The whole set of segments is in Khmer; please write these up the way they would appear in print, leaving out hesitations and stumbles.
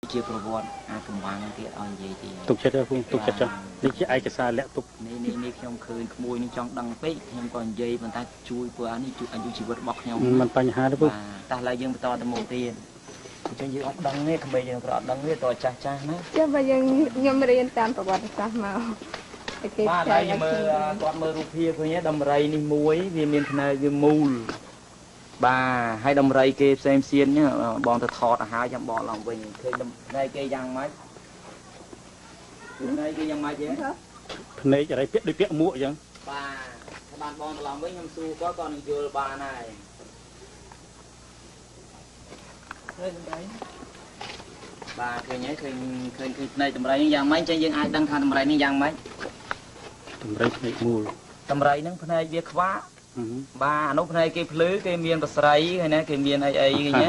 ជាប្រវត្តិអាកំបាំងទៀតឲ្យនិយាយទៀត ទុកចិត្តទៅពូទុកចិត្តចុះនេះជាឯកសារលាក់ទុក នេះនេះនេះខ្ញុំឃើញក្មួយនេះចង់ដឹងពេកខ្ញុំក៏និយាយប៉ុន្តែជួយព្រោះអានេះជួយអាយុជីវិតរបស់ខ្ញុំ មិនបញ្ហាទេពូ បាទតោះឡើយយើងបន្តទៅមុខទៀតអញ្ចឹងយើងអត់ដឹងទេក្មេងយើងក៏អត់ដឹងទេតើចាស់ចាស់ណា ចុះបើយើងខ្ញុំរៀនតាមប្រវត្តិសាស្ត្រមកតែគេ បាទហើយយើងមើលគាត់មើលរូបភាពឃើញទេដំរីនេះមួយវាមានភ្នែកវាមូលបាទហើយដំរីគេផ្សេងផ្សៀននេះបងទៅថតឲ្យហើយចាំបកឡើងវិញឃើញភ្នែកគេយ៉ាងម៉េចភ្នែកគេយ៉ាងម៉េចទេ ភ្នែកអីពាក់ដូចពាក់មួកអញ្ចឹង បាទបានបងត្រឡប់វិញខ្ញុំសួរគាត់គាត់នឹងយល់បានហើយឃើញដំរីបាទឃើញហើយឃើញឃើញឃើញភ្នែកដំរីនេះយ៉ាងម៉េចអញ្ចឹងយើងអាចដឹងថាដំរីនេះយ៉ាងម៉េច តម្រៃភ្នែកមូល ដំរីហ្នឹងភ្នែកវាខ្វាក់បាទអានោះភ្នែកគេភ្លឺគេមានប្រស្រីហើយណាគេមានអីអីឃើញទេ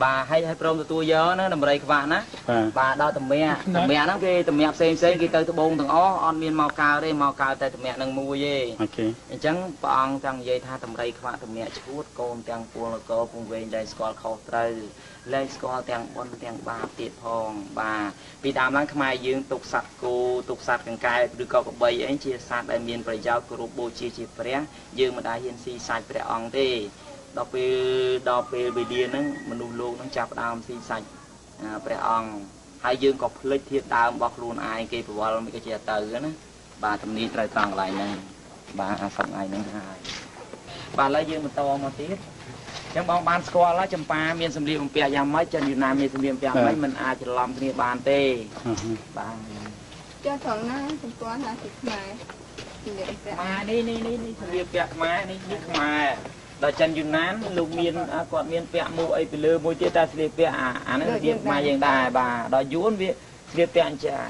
បាទហើយហើយព្រមទទួលយកណាដំរីខ្វាក់ណា បាទ បាទដល់តម្រាក់តម្រាក់ហ្នឹងគេតម្រាក់ផ្សេងផ្សេងគេទៅត្បូងទាំងអស់អត់មានមកកើតទេមកកើតតែតម្រាក់ហ្នឹងមួយទេ OK អញ្ចឹងព្រះអង្គចង់និយាយថាតម្រៃខ្វាក់តម្រាក់ឈួតកូនទាំងពួងនគរពងវែងដែលស្គាល់ខុសត្រូវលែងស្គាល់ទាំងបុណ្យទាំងបាបទៀតផងបាទពីដើមឡើងខ្មែរយើងទុកសត្វគោទុកសត្វកង្កែបឬក៏ក្របីអីជាសត្វដែលមានប្រយោជន៍គោរពបូជាជាព្រះយើងមិនដែលហ៊ានស៊ីសាច់ព្រះអង្គទេដល់ពេលដល់ពេលវេលាហ្នឹងមនុស្សលោកហ្នឹងចាប់ផ្ដើមស៊ីសាច់ព្រះអង្គហើយយើងក៏ភ្លេចធាតុដើមរបស់ខ្លួនឯងគេប្រវល់មិនក៏ជាទៅណាបាទទំនីត្រូវត្រង់កន្លែងហ្នឹងបាទអាសប្ងៃហ្នឹងហើយបាទឥឡូវយើងបន្តមកទៀតអញ្ចឹងបងបានស្គាល់ហើយចម្ប៉ាមានសម្លៀកបំពាក់យ៉ាងម៉េចចិនយូណានមានសម្លៀកបំពាក់យ៉ាងម៉េចមិនអាចច្រឡំគ្នាបានទេបាទ ចុះត្រង់ណាសម្ព័ន្ធណាជាខ្មែរនិយាយតែ ខ្មែរនេះនេះនេះនេះសម្លៀកបំពាក់ខ្មែរនេះនេះខ្មែរដល់ចិនយូណានលោកមានគាត់មានពាក់មួកអីពីលើមួយទៀតតែស្លៀកពាក់អាអាហ្នឹងស្លៀកខ្មែរយើងដែរបាទដល់យួនវាស្លៀកពាក់អញ្ចឹង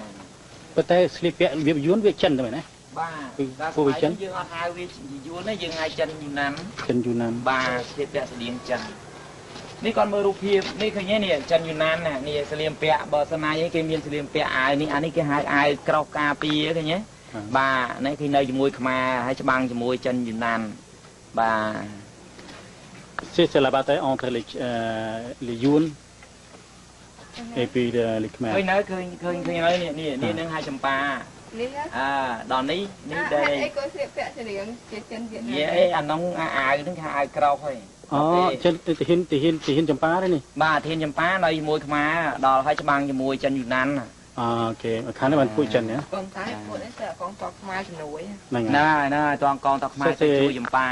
ប៉ុន្តែស្លៀកពាក់វាយួនវាចិនទៅមែនណា បាទតែសម័យនេះយើងអត់ហៅវាយួនទេយើងហៅចិនយូណាន ចិនយូណាន បាទស្លៀកពាក់ស្តៀងចិននេះគាត់មើលរូបភាពនេះឃើញទេនេះចិនយូណានណានេះស្លៀកពាក់បើសិនណាយគេមានស្លៀកពាក់អាវនេះអានេះគេហៅអាវក្រោះការពារឃើញទេបាទនេះគេនៅជាមួយខ្មែរហើយច្បាំងជាមួយចិនយូណានបាទ C'est la bataille entre les Yuan et puis les ឃើ Khmer. ញនៅឃើញឃើញឃើញហើយនេះនេះនេះនឹងហៅចម្ប៉ា នេះ អើដល់នេះនេះដែល អីក៏ស្លៀកពាក់ច្រៀងជាចិនវៀតណាម យេអីអានោះអាវហ្នឹងគេហៅអាវក្រោះហើយ អូចិនទាហ៊ានទាហ៊ានទាហ៊ានចម្ប៉ាទេនេះ បាទធានចម្ប៉ានៅជាមួយខ្មែរដល់ហើយច្បាំងជាមួយចិនយូណាន OK ខាងនេះបានពួកចិនណា ប៉ុន្តែពួកនេះតែកងទ័ពខ្មែរជំនួយ ហ្នឹង ណាណាតងកងតខ្មែរទៅជួយចម្ប៉ា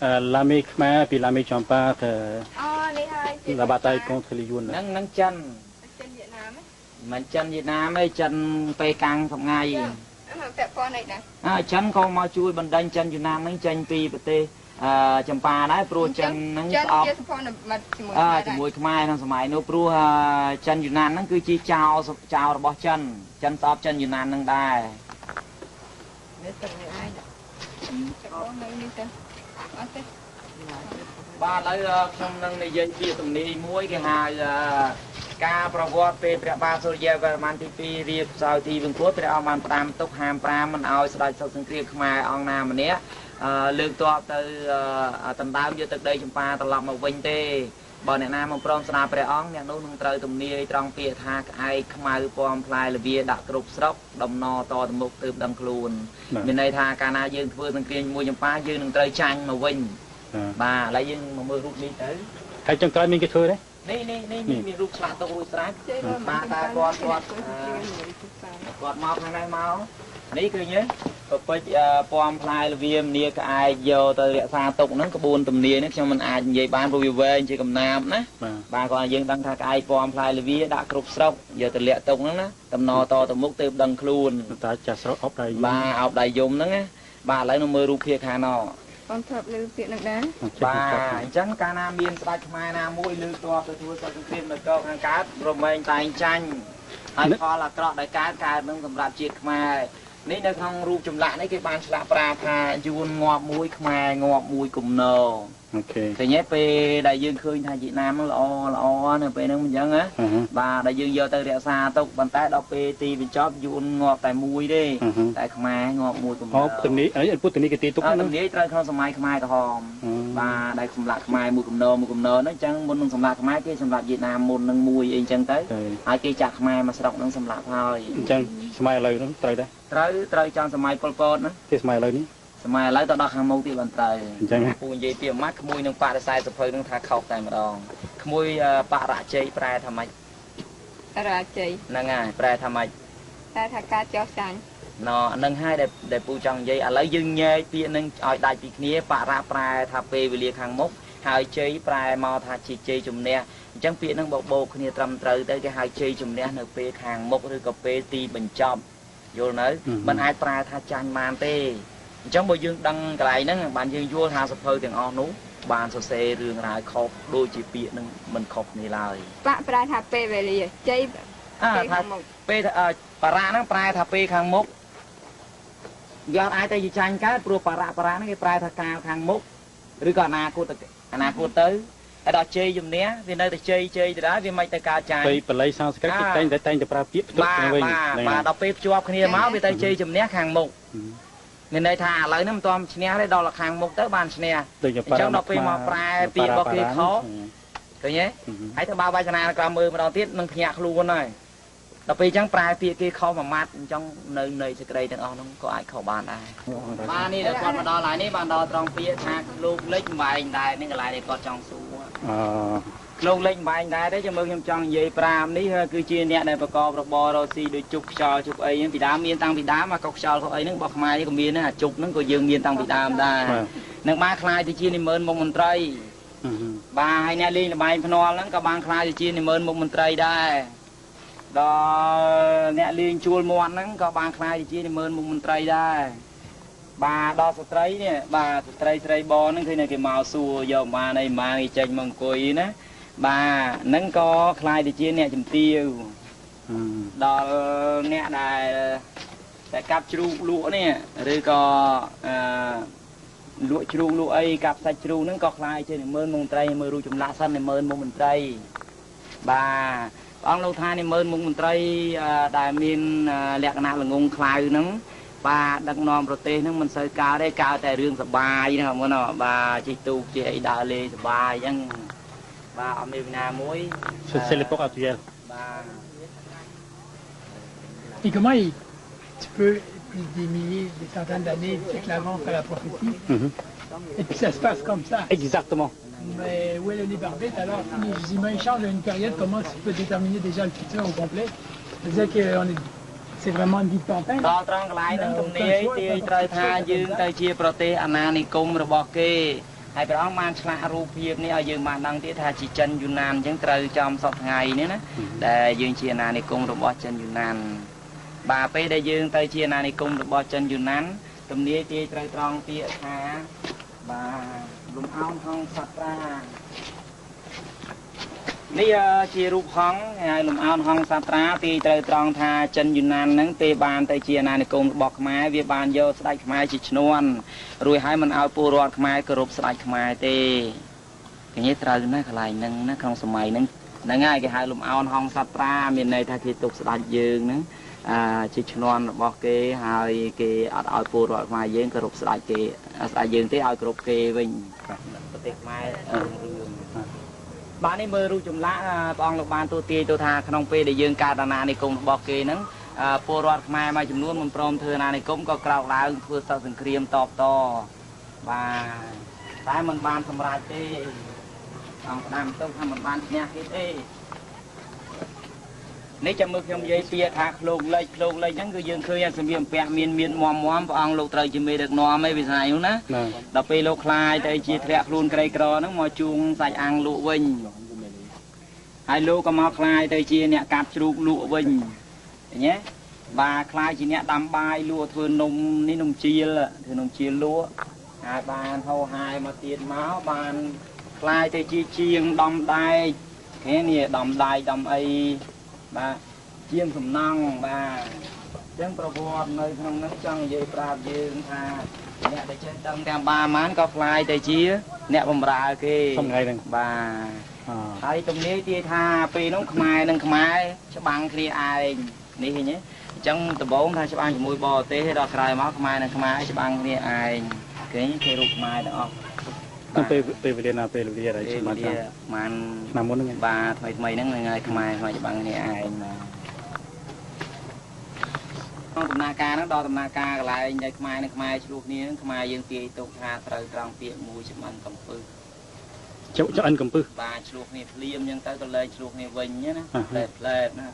L'armée Khmer puis l'armée Champa អូនេះហើយ la bataille contre les Yuan. ហ្នឹងហ្នឹងចិន ចិនវៀតណាម មិនចិនវៀតណាមទេចិនប៉េកាំងសងៃ អឺពាក់ព័ន្ធអីដែរ អើចិនក៏មកជួយបណ្ដេញចិនយូណានហ្នឹងចេញពីប្រទេសអឺចម្ប៉ាដែរព្រោះចិនហ្នឹង ចិន ស្អប់ ជាសម្ព័ន្ធមិត្តជាមួយ អើជាមួយខ្មែរក្នុងសម័យនោះព្រោះចិនយូណានហ្នឹងគឺជាចៅចៅរបស់ចិនចិនស្អប់ចិនយូណានហ្នឹងដែរ នេះទឹកនេះឯង ចាំបងនៅនេះទៅអត់ទេ បាទឥឡូវខ្ញុំនឹងនិយាយពីទំនាយមួយគេហៅការប្រវត្តិពេលព្រះបាទសូរ្យវរ្ម័នទី2រៀបសោយទីវង្គតព្រះអង្គបានផ្ដាំទុកហាមប្រាមមិនឲ្យស្ដេចសុខសង្គ្រាមខ្មែរអង្គណាម្នាក់លើកទ័ពទៅដណ្ដើមយកទឹកដីចម្ប៉ាត្រឡប់មកវិញទេបើអ្នកណាមកព្រមស្ដាប់ព្រះអង្គអ្នកនោះនឹងត្រូវទំនាយត្រង់ពាក្យថាក្អែកខ្មៅពំផ្លែលវាដាក់គ្រប់ស្រុកដំណតទៅមុខទើបដឹងខ្លួនមានន័យថាកាលណាយើងធ្វើសង្គ្រាមជាមួយចម្ប៉ាយើងនឹងត្រូវចាញ់មកវិញបាទឥឡូវយើងមកមើលរូបនេះទៅ ហើយចុងក្រោយមានគេធ្វើទេ នេះនេះនេះមានរូបឆ្លាក់ទុករួចស្រេចបាទតែគាត់គាត់គាត់មកខាងនេះមកនេះឃើញទេប្រពេចពំផ្លែលវាមនាក្អែកយកទៅរក្សាទុកហ្នឹងក្បួនទំនាយនេះខ្ញុំមិនអាចនិយាយបានព្រោះវាវែងជាកំណាបណាបាទគាត់យើងដឹងថាក្អែកពំផ្លែលវាដាក់គ្រប់ស្រុកយកទៅលាក់ទុកហ្នឹងណាតំណតទៅមុខទើបដឹងខ្លួន តាចាស់ស្រុកអបដៃ បាទអបដៃយំហ្នឹងណាបាទឥឡូវនឹងមើលរូបភាពខាងណ បងធ្លាប់លើពាក្យនឹងដែរ បាទអញ្ចឹងកាលណាមានស្ដេចខ្មែរណាមួយលើកទ័ពទៅធ្វើសង្គ្រាមនៅកខាងកើតរមែងតែងចាញ់ហើយផលអាក្រក់ដែលកើតកើតនឹងសម្រាប់ជាតិខ្មែរនេះនៅក្នុងរូបចម្លាក់នេះគេបានឆ្លាក់ប្រាថាយួនងាប់មួយខ្មែរងាប់មួយគំនរ OK. ឃើញទេពេលដែលយើងឃើញថាវៀតណាមហ្នឹងល្អល្អនៅពេលហ្នឹងមិនអញ្ចឹងណា អឺហឺ បាទដែលយើងយកទៅរក្សាទុកប៉ុន្តែដល់ពេលទីបញ្ចប់យួនងាប់តែមួយទេ អឺហឺ តែខ្មែរងាប់មួយកំ អូទំនីអីពុទ្ធនីគេទីទុក អើ ហ្នឹង ទំនាយត្រូវក្នុងសម័យខ្មែរក្រហម បាទដែលសម្លាប់ខ្មែរមួយកំណមួយកំណហ្នឹងអញ្ចឹងមុននឹងសម្លាប់ខ្មែរគេសម្លាប់វៀតណាមមុននឹងមួយអីអញ្ចឹងទៅ ទៅ ហើយគេចាក់ខ្មែរមកស្រុកហ្នឹងសម្លាប់ហើយ អញ្ចឹងសម័យឥឡូវហ្នឹងត្រូវដែរ ត្រូវត្រូវចាំសម័យប៉ុលពតណា ទេសម័យឥឡូវនេះ សម័យឥឡូវទៅដល់ខាងមុខទៀតបានត្រូវ អញ្ចឹង ពូនិយាយពីអាម៉ាត់ក្មួយនឹងបរិស័យសភៅនឹងថាខុសតែម្ដងក្មួយអឺបរជ័យប្រែថាម៉េច រាជ័យ ហ្នឹងហើយប្រែថាម៉េច តែថាការចោះចាញ់ ណហ្នឹងហើយដែលដែលពូចង់និយាយឥឡូវយើងញែកពាក្យហ្នឹងឲ្យដាច់ពីគ្នាបរៈប្រែថាពេលវេលាខាងមុខហើយជ័យប្រែមកថាជាជ័យជំនះអញ្ចឹងពាក្យហ្នឹងបបោកគ្នាត្រឹមត្រូវទៅគេហៅជ័យជំនះនៅពេលខាងមុខឬក៏ពេលទីបញ្ចប់យល់នៅมันអាចប្រែថាចាញ់បានទេអញ្ចឹងបើយើងដឹងកន្លែងហ្នឹងបានយើងយល់ថាសភៅទាំងអស់នោះបានសរសេររឿងរ៉ាវខុសដូចជាពាក្យហ្នឹងមិនខុសគ្នាឡើយ បៈប្រែថាពេលវេលាជ័យ អើ ថា ពេលខាងមុខ ពេលថាអឺបរៈហ្នឹងប្រែថាពេលខាងមុខវាអត់អាចទៅជាចាញ់កើតព្រោះបរៈបរៈហ្នឹងគេប្រែថាកាលខាងមុខឬក៏អនាគតទៅអនាគតទៅហើយដល់ជ័យជំនះវានៅតែជ័យជ័យទៅដែរវាមិនទៅកើតចាញ់ ពេលបល័យសំស្ក្រឹតគេតែងតែតែងតែប្រើពាក្យផ្ទុក បាទ ទៅវិញ បាទ ហ្នឹង បាទដល់ពេលភ្ជាប់គ្នាមកវាទៅជ័យជំនះខាងមុខមានន័យថាឥឡូវហ្នឹងមិនទាន់ឈ្នះទេដល់ខាងមុខទៅបានឈ្នះ ដូចជា អញ្ចឹងដល់ពេលមកប្រែពាក្យរបស់គេខុស ឃើញទេ ហើយទៅបើវាសនាក្រោមមើលម្ដងទៀតនឹងភ្ញាក់ខ្លួនហើយដល់ពេលអញ្ចឹងប្រែពាក្យគេខុសមួយម៉ាត់អញ្ចឹងនៅនៃសេចក្តីទាំងអស់ហ្នឹងក៏អាចខុសបានដែរបាទនេះដល់គាត់មកដល់ហើយនេះបានដល់ត្រង់ពាក្យថាលោកលិចម្បែងដែរនេះកន្លែងដែលគាត់ចង់សួរ អ លោកលិចម្បែងដែរទេចាំមើលខ្ញុំចង់និយាយប្រាមនេះគឺជាអ្នកដែលប្រកបរបររកស៊ីដូចជប់ខ្យល់ជប់អីហ្នឹងពីដើមមានតាំងពីដើមមកកុកខ្យល់កុកអីហ្នឹងរបស់ខ្មែរក៏មានដែរអាជប់ហ្នឹងក៏យើងមានតាំងពីដើមដែរ បាទ នឹងបានខ្លាយទៅជានិមឺនមុខមន្ត្រី បាទហើយអ្នកលេងល្បែងភ្នាល់ហ្នឹងក៏បានខ្លាយទៅជានិមឺនមុខមន្ត្រីដែរដល់អ្នកលេងជួលមាន់ហ្នឹងក៏បានខ្លាយទៅជានិមឺនមុខមន្ត្រីដែរបាទដល់ស្ត្រីនេះបាទស្ត្រីស្រីបហ្នឹងឃើញតែគេមកសួរយកបានអីបានគេចេញមកអង្គុយណាបាទហ្នឹងក៏ខ្លាយទៅជាអ្នកជំទាវដល់អ្នកដែលតែកាប់ជ្រូកលក់នេះឬក៏អឺ លក់ជ្រូកលក់អីកាប់សាច់ជ្រូកហ្នឹងក៏ខ្លាយជានិមឺនមុខមន្ត្រីមើលរូបចម្លាក់សិននិមឺនមុខមន្ត្រីបាទព្រះអង្គលោកថានិមឺនមុខមន្ត្រីអឺដែលមានអឺលក្ខណៈល្ងងខ្លៅហ្នឹងបាទដឹកនាំប្រទេសហ្នឹងមិនសូវកើតទេកើតតែរឿងសបាយហ្នឹងមុនណាបាទជិះទូកជិះអីដើរលេងសបាយអញ្ចឹងបាទអត់មានវិណាមួយ C'est l'époque actuelle. បាទ Et comment tu peux, plus des milliers, des centaines d'années, des siècles avant, faire la prophétie, et puis ça se passe comme ça. Exactement. Mais où est le libre arbitre? Alors, si les humains changent à une période, comment tu peux déterminer déjà le futur au complet? C'est-à-dire que c'est vraiment une vie de pantin. ដល់ត្រង់កន្លែងហ្នឹងទំនាយទាយត្រូវថាយើងទៅជាប្រទេសអាណានិគមរបស់គេហើយព្រះអង្គបានឆ្លាក់រូបភាពនេះឲ្យយើងបានដឹងទៀតថាជាចិនយូណានអញ្ចឹងត្រូវចំសពថ្ងៃនេះណាដែលយើងជាអាណានិគមរបស់ចិនយូណានបាទពេលដែលយើងទៅជាអាណានិគមរបស់ចិនយូណានទំនាយទាយត្រូវត្រង់ពាក្យថាបាទលំអោនហងសត្រានេះអឺជារូបហង្សហើយលំអោនហង្សត្រាទីត្រូវត្រង់ថាចិនយូណានហ្នឹងពេលបានទៅជាអាណានិគមរបស់ខ្មែរវាបានយកស្ដេចខ្មែរជាឈ្នន់រួចហើយមិនឲ្យពលរដ្ឋខ្មែរគោរពស្ដេចខ្មែរទេគេនិយាយត្រូវណាស់កន្លែងហ្នឹងណាក្នុងសម័យហ្នឹងហ្នឹងហើយគេហៅលំអោនហង្សត្រាមានន័យថាគេទុកស្ដេចយើងហ្នឹងអាជាឈ្នន់របស់គេហើយគេអត់ឲ្យពលរដ្ឋខ្មែរយើងគោរពស្ដេចគេស្ដេចយើងទេឲ្យគោរពគេវិញប្រទេសខ្មែររុងរឿង បាទនេះមើលរូបចម្លាក់អ่าព្រះអង្គលោកបានទូទាយទៅថាក្នុងពេលដែលយើងកើតអាណានិគមរបស់គេហ្នឹងអ่าពលរដ្ឋខ្មែរមួយចំនួនមិនព្រមធ្វើអាណានិគមក៏ក្រោកឡើងធ្វើសឹកសង្គ្រាមតបតបាទតែមិនបានសម្រេចទេអង្គផ្ដាំទៅថាមិនបានឈ្នះគេទេនេះចាំមើលខ្ញុំនិយាយពាក្យថាឃ្លោកលិចឃ្លោកលិចហ្នឹងគឺយើងឃើញសម្ភារបំពាក់មានមានមមមព្រះអង្គលោកត្រូវជាមេដឹកនាំឯងវិស័យនោះណា បាទ ដល់ពេលលោកខ្លាយទៅជាធ្លាក់ខ្លួនក្រីក្រហ្នឹងមកជួងសាច់អាំងលក់វិញហើយលោកក៏មកខ្លាយទៅជាអ្នកកាប់ជ្រូកលក់វិញឃើញទេបាទខ្លាយជាអ្នកដាំបាយលក់ធ្វើនំនេះនំជៀលធ្វើនំជៀលលក់ហើយបានហោហាយមកទៀតមកបានខ្លាយទៅជាជាងដំដែកឃើញនេះដំដែកដំអីបាទជាងសំណង់បាទអញ្ចឹងប្រវត្តិនៅក្នុងហ្នឹងចង់និយាយប្រាប់យើងថា អ្នកដែលចេះដឹងទាំងបាម៉ានក៏ខ្លាយទៅជា អ្នកបំរើគេ សំថ្ងៃហ្នឹង បាទ អ ហើយទំនាយទាយថាពេលនោះខ្មែរនិងខ្មែរច្បាំងគ្នាឯងនេះឃើញទេអញ្ចឹងដំបូងថាច្បាំងជាមួយបរទេសហើយដល់ក្រោយមកខ្មែរនិងខ្មែរច្បាំងគ្នាឯងឃើញគេរូបខ្មែរទាំងអស់ ហ្នឹងពេលពេលវេលាណាពេលវេលាដែល ពេល ឆ្នាំ វេលាប្រហែល ឆ្នាំមុនហ្នឹង បាទថ្មីថ្មីហ្នឹងហ្នឹងហើយខ្មែរខ្មែរច្បាំងគ្នាឯងបាទក្នុងដំណើរការហ្នឹងដល់ដំណើរការកន្លែងដែលខ្មែរនិងខ្មែរឆ្លោះគ្នាហ្នឹងខ្មែរយើងទាយទុកថាត្រូវត្រង់ពាក្យមួយចម្អិនកំពឹស ចុចឆ្អិនកំពឹស បាទឆ្លោះគ្នាភ្លាមអញ្ចឹងទៅក៏លែងឆ្លោះគ្នាវិញណា អាហា ផ្លែតផ្លែតណា